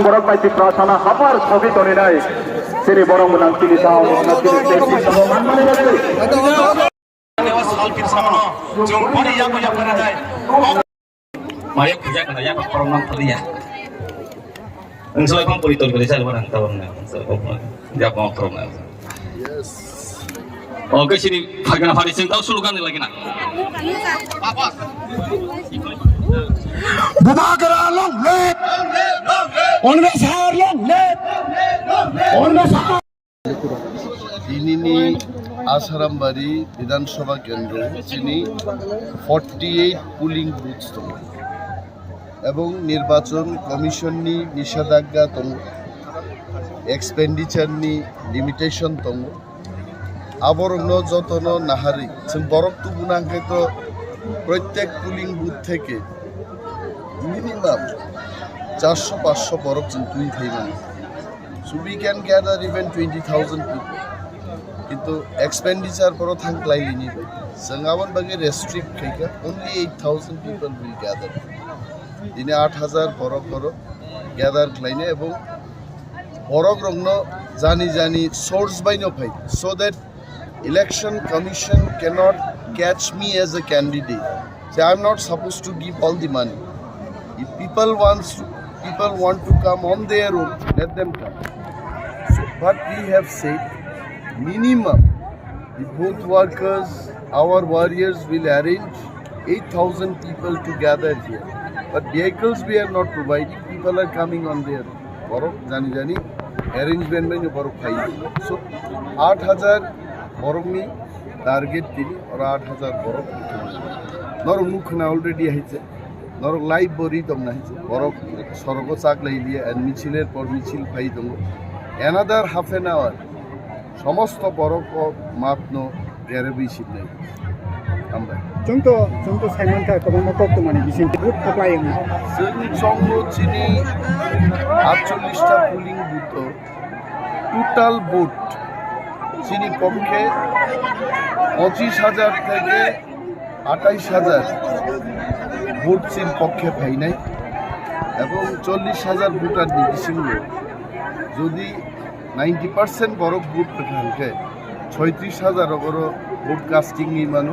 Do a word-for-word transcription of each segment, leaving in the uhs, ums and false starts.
Borok bai Tiprasano hapar sobi toninai. Chini borok gwnang chini sao, chini tei chini sao manmani bagwi. Mayok puja kana yak korong nang taliya. Ang soy pang puri tol kali sa luar ang tawang na. Ang soy pang pang. Yak pang korong nang. Yes. Oke, sini phagana phari sing tau sulukan lagi na. Bubagra long live! Onbasar long live! Onbasar! Dinini Asarambari Bidhan Sabha Kendro chini forty eight polling booths tongo. Ebong Nirbachon Commission ni nishedagga tongo, expenditure ni limitation tongo. Aborokno jotono naharwi chwng borok tubuna hwnkhe to protek polling booth theke minimum charso pansho borok chwng twi phai mano. So we can gather even twenty thousand people. Kintu expenditure poro thang klai lini bai. Chwng aboni bagwi restrict khaikha, only eight thousand people will gather. Dini aat hajar borok borok gather khlaina ebong borok rokno jani jani source bai no phai, so that Election Commission cannot catch me as a candidate. Say, I'm not supposed to give all the money. If people wants, people want to come on their own, let them come. So, but we have said minimum, the booth workers, our warriors will arrange eight thousand people to gather here. But vehicles we are not providing, people are coming on their own. Borok jani jani arrangement bai no borok phai. So, aat hajar borokni target tini, oro aat hajar borok. Norok nuk khna already haise. Norok live bo ri tong na haise. Borok sorogo chak lai liya and michiler por michil phai tongo. Another half an hour. Somosto borok o matno geribwi sibnai. Hambai. Chwng to, chwng to saimankha kwbangma koktwmani bisingtwi vote apply wngmani. Chwng chongo chini aatchollish ta polling booth o total vote chini pokkhe pochish hajar theke atais hajar vote chini pokkhe phainai, ebong chollish hajar voter ni bisingo jodi ninety percent borok vote rwkha hwnkhe, soitrish hajar rok oro vote casting ni mano,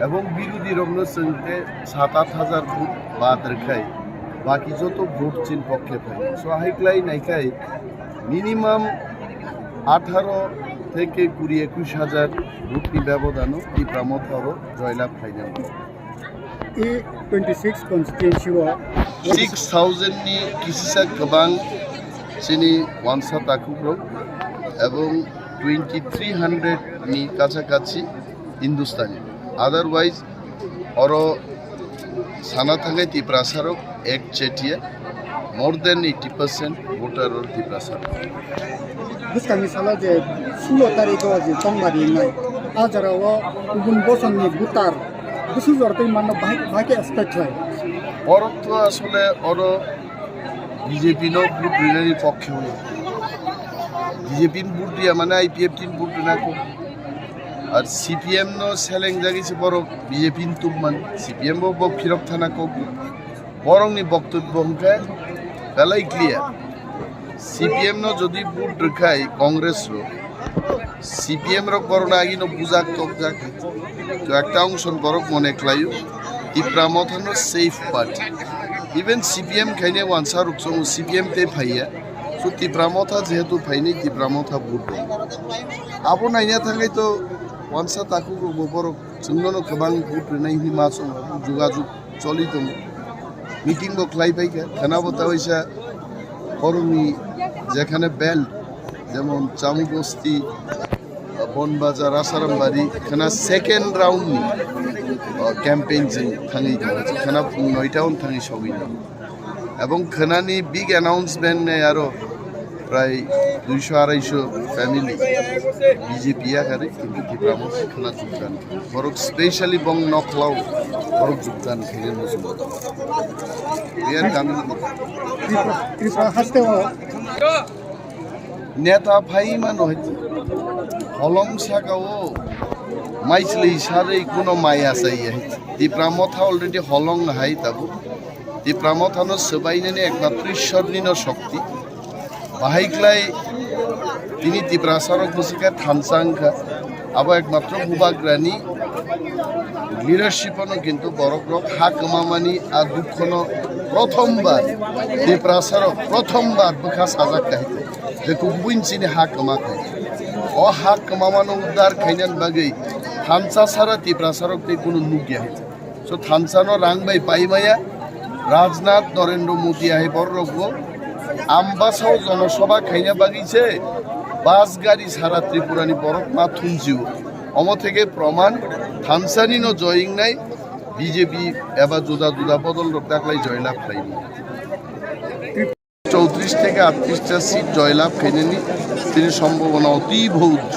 ebong birodhi rokno chwng khe sat aat hajar vote bad rwkhai, baki joto vote chini pokkhe phai. So, ahai klai naikhai minimum atharo theke kuri ekush hajar vote ni bebodano Tipra Motha oro joylab khainai. E twenty six constituency o six thousand ni kisisa kwbang chini wansa takhuk rok ebong twenty three hundred ni kacha kachi Hindustani. Otherwise, oro sana thangwi Tiprasa rok ek chetia, more than eighty percent voter rok Tiprasa rok. Bwskangni salo je sulo tarikh o je tongmari wngnai, a jora o kubun bosongni voter bwswk jora twi manno bahai, bahai khe expect khlai. Borok to asole oro B J P no vote rinani pokkhe hwnwi. B J P ni vote riya mane I P F T ni vote rina kok. Ar C P M no seleng jagwi se borok B J P ni tubman. C P M bo bo phirok thana kok. Borokni boktobbo hwnkhe belai clear. C P M no jodi vote rwkhai Congress rok, C P M rok borokno agino bujak tokjak. To ekta ongson borok mone khlaio, Tipra Motha no safe party. Even C P M khaine wansa rok chongo, C P M tei phaiya. So Tipra Motha jehetu phainai, Tipra Motha vote rok. Abo naina thangwi to wansa takhuk rokbo borok chwngno no kwbang vote rwnai hinwi ma chongo, jogajog choli tongo. Meeting bo khlai pai kha, khana bo ta waisa borokni jekhane belt, jemon Chamugosti, Bonbazar, Asarambari, khana second round ni, uh, campaign chwng thangwi tongo, khana phung noita on thangwi sogwi tongo. Ebong khanani big announcement nai aro prai duisho araisho family B J P yakarwi kintu Tipra Motha khana jogdan khe. Borok specially bong nokhlau borok jogdan khe muchungo. We are coming. Tripura, Tripura haste o neta phai mano hai. Holong saka o maisli sarwi kuno maya chaiya hai. Tipra Motha already holong hai tabuk. Tipra Mothano swbainani ekmatro Ishornino shokti. Bahai khlai tini Tiprasarok bwswkhe thansa wngkha. Abo ekmatro Bubagrani leadership-ono kintu borokrok ha kwmamani a dukhono prothombar Tiprasarok prothombar bwkha sajak kahai. Je kubui chini ha kwma khai. O ha kwmamano uddar khainani bagwi thansa sara Tiprasarok tei kunu nukya. So thansano rang bai paimaya, Rajnath, Narendra Modi hai borokbo Ambasao jonosabha khaina bagwi se bus gari sara Tripurani borok ma thumjio. Omo theke proman thansanino joy wngnai B J P eba juda juda bodol rok daklai joy lab khlaimani. Chowtrish theke attrish ta seat joy lab khainani tini sombhabona oti bhut.